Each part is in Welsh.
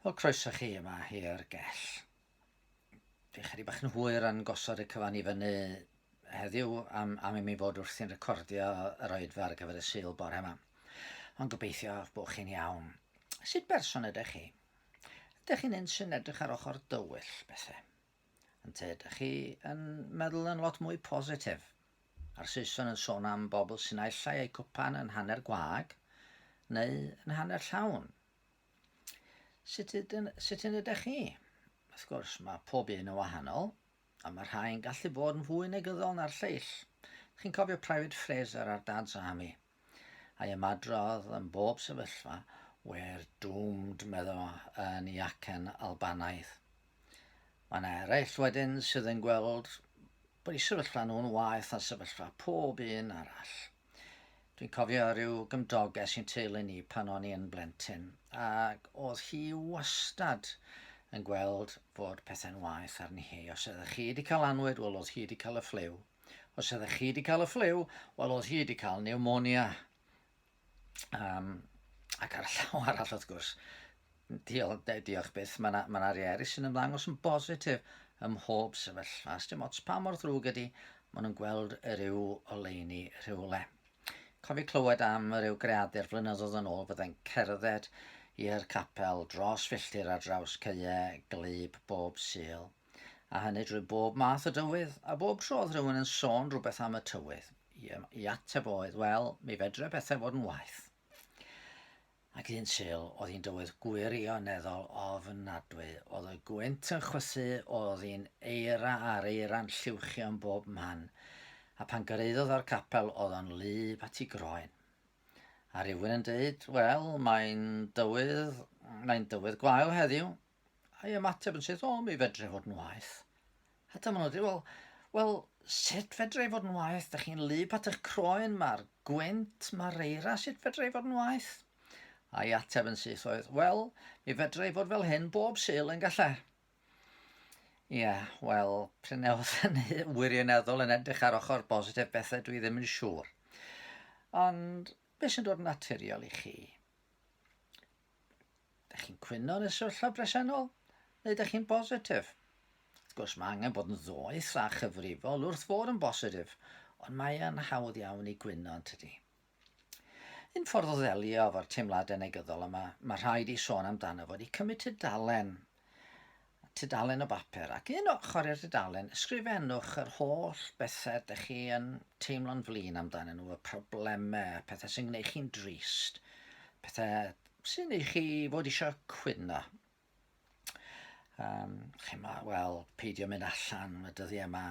Wel, croeso chi yma i'r gell. Dwi chydig bach yn hwyr yn gosod y cyfan i fyny heddiw am, am i mi fod wrthi'n recordio yr oedfa ar gyfer y Sul bore yma. Ond gobeithio bod chi'n iawn. Sut berson ydych chi? Ydych chi'n un sy'n edrych ar ochr dywyll bethau? Ynte ydych chi yn meddwl yn lot mwy positif? A'r Saeson yn sôn am bobl sy'n naill ai eu cwpan yn hanner gwag neu yn hanner llawn. Sut ydyn, sut un ydych chi? Wrth gwrs, mae pob un yn wahanol, a mae rhai yn gallu bod yn fwy negyddol na'r lleill. Chi'n cofio Private Fraser ar Dad's Army? A'i ymadrodd yn bob sefyllfa, we're doomed, meddo yn ei acen Albanaidd. Mae yna eraill wedyn sydd yn gweld bod eu sefyllfa nhw'n waeth na sefyllfa pob un arall. Dwi'n cofio rhyw gymdoges i'n teulu ni pan o'n i yn blentyn, ac oedd hi wastad yn gweld fod pethau'n waeth arni hi. Os oeddech chi wedi cael annwyd, wel oedd hi wedi cael y ffliw. Os oeddech chi wedi cael y ffliw, wel oedd hi wedi cael pneumonia. Um, ac ar y llaw arall, wrth gwrs, diolch, diolch byth, mae yna ma rhai eraill sy'n ymddangos yn bositif ym mhob sefyllfa. Sdim ots pa mor ddrwg ydy, maen nhw'n gweld y rhyw oleuni rhywle. Cofio clywed am ryw greadur flynyddoedd yn ôl fyddai'n cerdded i'r capel dros filltir ar draws caeau gwlyb bob Sul. A hynny drwy bob math o dywydd, a bob tro oedd rhywun yn sôn rhywbeth am y tywydd, i, i ateb oedd, wel, mi fedre pethau fod yn waeth. Ac un Sul, oedd hi'n dywydd gwirioneddol ofnadwy. Oedd y gwynt yn chwythu, oedd hi'n eira a'r eira'n lluwchio yn bob man. A pan gyrhaeddodd o'r capel, oedd o'n wlyb at ei groen. A rhywun yn deud, wel, mae'n dywydd, mae'n dywydd gwael heddiw. A'i ymateb yn syth, o, mi fedre fod yn waeth. A dyma nhw'n dweud, wel, wel, sut fedra i fod yn waeth? Da chi'n lyb at eich croen, mae'r gwynt, mae'r eira, sut fedra i fod yn waeth? A'i ateb yn syth oedd, wel, mi fedra i fod fel hyn bob Sul yn galla. Ie, yeah, wel, prin oedd hynny wirioneddol yn edrych ar ochr bositif bethau, dwi ddim yn siŵr. Ond beth sy'n dod yn naturiol i chi? Dych chi'n cwyno yn y sefyllfa bresennol? Neu dych chi'n bositif? Wrth gwrs, mae angen bod yn ddoeth a chyfrifol wrth fod yn bositif, ond mae yn hawdd iawn i gwyno yn tydi. Un ffordd o ddelio efo'r teimladau negyddol yma, mae rhaid i sôn amdano fod i cymryd tudalen tudalen o bapur, ac un ochr i'r dudalen, ysgrifennwch yr holl bethau ydych chi yn teimlo'n flin amdanyn nhw, y problemau, pethau sy'n gwneud chi'n drist, pethau sy'n gwneud chi fod eisiau cwyno. Um, Chima, wel, peidio mynd allan y dyddiau yma,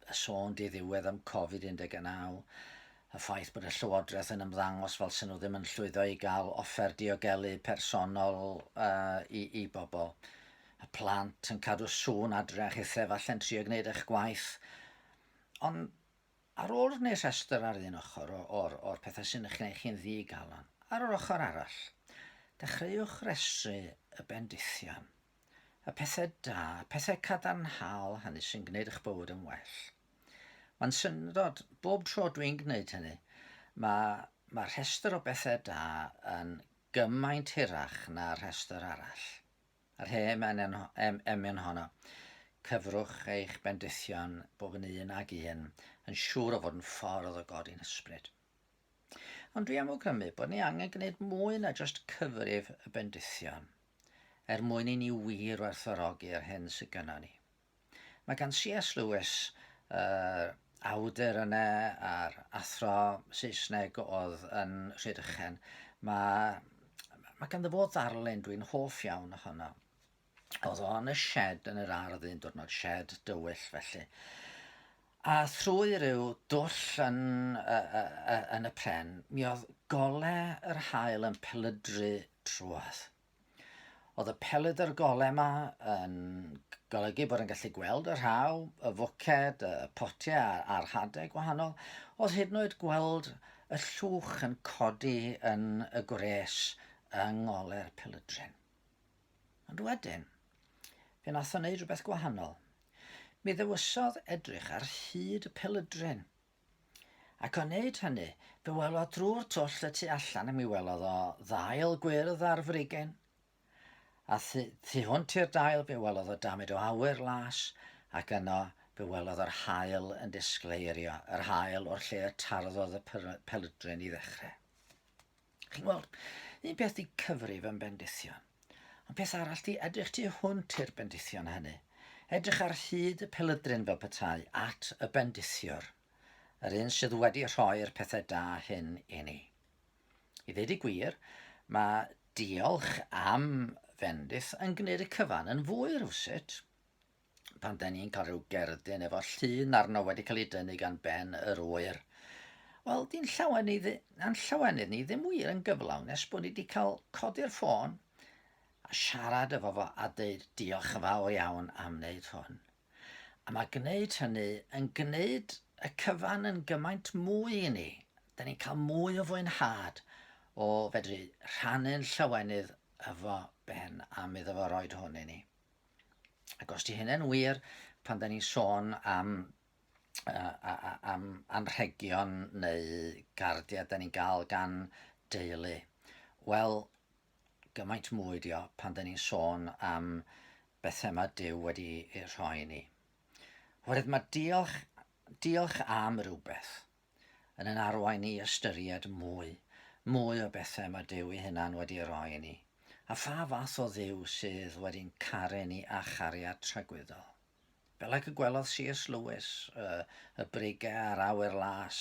y sôn diddiwedd am Covid-19, y ffaith bod y Llywodraeth yn ymddangos fel sy'n nhw ddim yn llwyddo i gael offer diogelu personol uh, i, i bobl, y plant yn cadw sŵn adre a chithe falle'n trio gwneud eich gwaith. Ond ar ôl gwneud rhestr ar un ochr o'r, or, or pethau sy'n eich gwneud chi'n ddigalon, ar yr ochr arall, dechreuwch restru y bendithion. Y pethau da, y pethau cadarnhaol hynny sy'n gwneud eich bywyd yn well. Mae'n syndod, bob tro dwi'n gwneud hynny, mae, mae rhestr o bethau da yn gymaint hirach na'r rhestr arall. A'r hen emyn honno, cyfrwch eich bendithion bob yn un ag un, yn siŵr o fod yn ffordd o godi'n ysbryd. Ond dwi am awgrymu bod ni angen gwneud mwy na jyst cyfrif y bendithion, er mwyn i ni wir werthfawrogi'r hyn sydd gynnon ni. Mae gan C.S. Lewis, yr awdur yna a'r athro Saesneg oedd yn Rhydychen, mae, mae ganddo fo ddarlun dwi'n hoff iawn ohono. Oedd o yn y shed yn yr ardd un diwrnod, shed dywyll felly. A thrwy ryw dwll yn, uh, uh, yn y pren, mi oedd gole yr haul yn pelydru trwodd. Oedd y pelydr gole yma yn golygu bod yn gallu gweld y rhaw, y fwced, y potiau a'r hadau gwahanol. Oedd hyd yn oed gweld y llwch yn codi yn y gwres yng ngole'r pelydryn. Ond wedyn, fe nath o wneud rhywbeth gwahanol. Mi ddewisodd edrych ar hyd y pelydryn. Ac o wneud hynny, fe welodd drwy'r twll y tu allan a mi welodd o ddail gwyrdd ar frigyn. A thu, thu hwnt i'r dail fe welodd o damed o awyr las, ac yno fe welodd yr haul yn disgleirio, yr haul o'r lle y tarddodd y pelydryn i ddechrau. Chi'n gweld, un peth di cyfrif yn bendithion, ond peth arall di edrych tu hwnt i'r bendithion hynny. Edrych ar hyd y pelydryn fel petai at y bendithiwr, yr un sydd wedi rhoi'r pethau da hyn i ni. I ddweud y gwir, mae diolch am fendith yn gwneud y cyfan yn fwy rhywsut. Pan da ni'n cael rhyw gerdyn efo llun arno wedi cael ei dynnu gan ben yr wyr. Wel, di'n llawenydd, a'n llawenydd ni ddim wir yn gyflawn nes bod ni wedi cael codi'r ffôn a siarad efo fo a deud diolch yn fawr iawn am wneud hwn. A mae gwneud hynny yn gwneud y cyfan yn gymaint mwy i ni. Da ni'n cael mwy o fwynhad o fedru rhannu'n llawenydd efo Ben am iddo fo roed hwn i ni. Ac os di hynny'n wir pan da ni'n sôn am, uh, am anrhegion neu gardiau da ni'n gael gan deulu, wel, gymaint mwy 'di o pan 'dan ni'n sôn am bethau mae Duw wedi eu rhoi i ni. Oherwydd mae diolch, diolch am rywbeth yn yn arwain ni ystyried mwy, mwy o bethau mae Duw ei hunan wedi ei roi i ni. A pha fath o Dduw sydd wedi'n caru ni â chariad tragwyddol. Fel ag y gwelodd C.S. Lewis y, y brigau a'r awyr las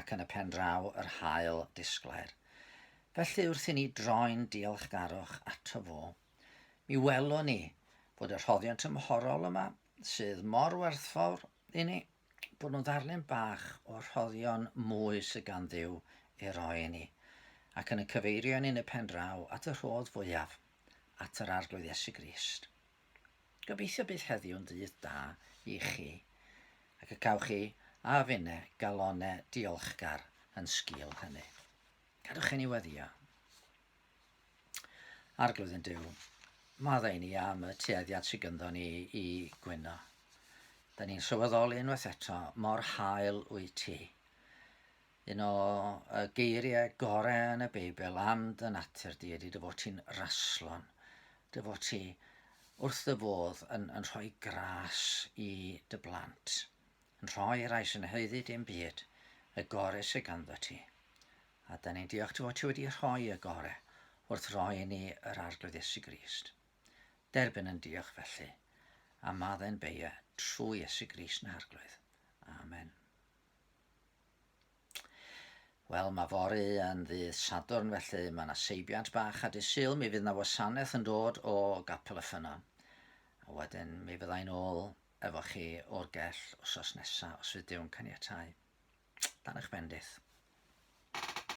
ac yn y pen draw yr haul disglair. Felly wrth i ni droi'n diolchgarwch ato fo, mi welwn ni fod y rhoddion tymhorol yma, sydd mor werthfawr i ni, bod nhw'n ddarlun bach o'r rhoddion mwy sydd gan Dduw ei roi i ni, ac yn y cyfeirio ni yn y pen draw at y rhodd fwyaf, at yr Arglwydd Iesu Grist. Gobeithio bydd heddiw'n ddydd da i chi, ac y cawch chi a finne galonau diolchgar yn sgil hynny. Gadwch i ni weddio. Arglwydd yn Duw, maddau ni am y tueddiad sydd gynddo ni i gwyno. Da ni'n sylweddoli unwaith eto mor hael wyt ti. Un o y geiriau gorau yn y Beibl am dy natur di ydy dy fod ti'n raslon, dy fod ti wrth dy fodd yn, yn rhoi gras i dy blant, yn rhoi rai sy'n haeddu dim byd, y gorau sydd ganddo ti. A da ni'n diolch dy fod ti wedi rhoi y gorau wrth roi i ni yr Arglwydd Iesu Grist. Derbyn yn diolch felly, a maddau'n beia trwy Iesu Grist yn Arglwydd. Amen. Wel, mae fory yn ddydd Sadwrn, felly mae yna seibiant bach a dydd Sul mi fydd yna wasanaeth yn dod o Gapel y Ffynnon. A wedyn mi fyddai'n ôl efo chi o'r gell wsos nesaf, os fydd Duw'n caniatáu. Dan eich bendith.